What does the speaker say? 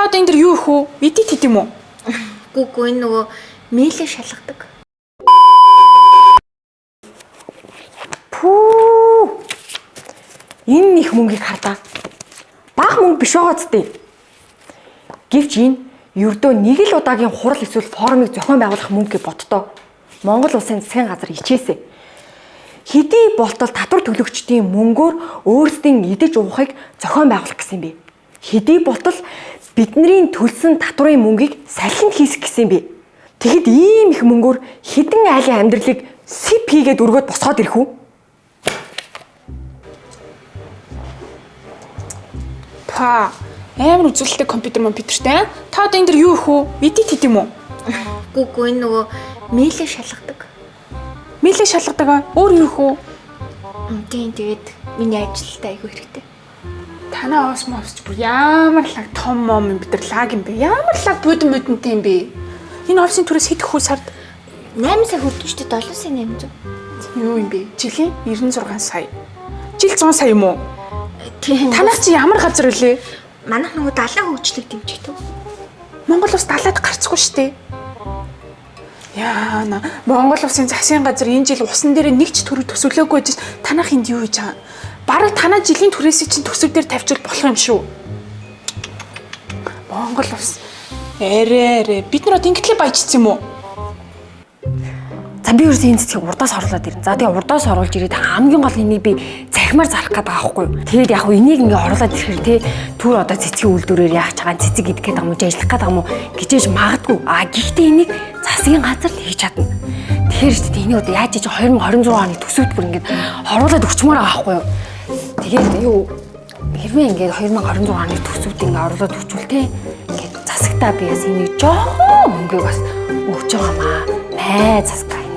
Та одоо энэ дэр юу их үү? Эдит хэд юм уу? Гүү гүү энэ нөгөө мэйлээ шалгадаг. Пүү. Энэ их мөнгийг хардаа. Бага мөнгө биш байгаа зү. Гэвч энэ ердөө нэг л удаагийн хурал эсвэл форумыг зохион байгуулах мөнгө гэж боддоо. Монгол улсын засгийн газар ичээсэ. Хэдий болтол татвар төлөгчдийн мөнгөөр өөрсдийн идэж уухыг зохион байгуулах гэсэн юм бэ. Хэдий болтол бидний төлсөн татварын мөнгийг салхинд хийсэх гэсэн юм бэ. Тэгэхэд ийм их мөнгөөр хэдэн айлын амьдралыг сип хийгээд өргөөд босгоод ирэх үү? Па амар үзүүлэлттэй компьютер компьютертэй. Та одоо энэ дэр юу их үү? Эдит хэд юм уу? Гүү гүү энэ нөгөө мэйлээ шалгадаг. Мэйлээ шалгадаг аа. Өөр юу их үү? Тийм, тэгээд миний ажилд айгүй хэрэгтэй. Танаа оос моос ч бүр ямар лаг том мом юм бид нар лаг юм бэ? Ямар лаг буудан модонтэй юм бэ? Энэ офисын түрээс хэд хүү сард 8 сая хүрдэг шүү дээ, 7 сая 800. юу юм бэ? Жилийн 96 сая. Жил 100 сая юм уу? Тийм. Танаас чи ямар газар үлээ? Манайх нөгөө далайн хөгжлийг дэмжих төв. Монгол улс далайд гарцгүй шүү дээ. Яана, Монгол улсын засгийн газар энэ жил усан дээр нэг ч төрөв төсөөлөөгүй байж танах энд юу хийж байгаа? Бараг танаа жилийн түрээсийг чинь төсөв дээр тавьчвал болох юм шүү. Монгол улс арай арай бид нар одоо ингэтлээ баяжчихсан юм уу? За би ерөөсөө энэ цэцгийг урдаас оруулаад ирнэ. За тэгээ урдаас оруулж ирээд хамгийн гол энийг би цахимаар зарах гээд байгаа байхгүй юу. Тэгээд яг хуу энийг ингээ оруулаад ирэхээр те түр одоо цэцгийн үйлдвэрээр яах чагаа цэцэг идэх гээд байгаа юм уу, ажиллах гээд байгаа юм уу гэжээж магадгүй. А гэхдээ энийг засгийн газар л хийж чадна. Тэгэхээр ч энийг одоо яаж хийж 2026 оны төсөвт бүр ингээд оруулаад өчмөр байгаа байхгүй юу. Тэгээд юу хэрвээ ингээд 2026 оны төсөвт ингээ оруулаад өчвөл те ингээд засагтаа би бас энийг жоохон мөнгөийг бас өгч байгаа маа. Мэ засаг.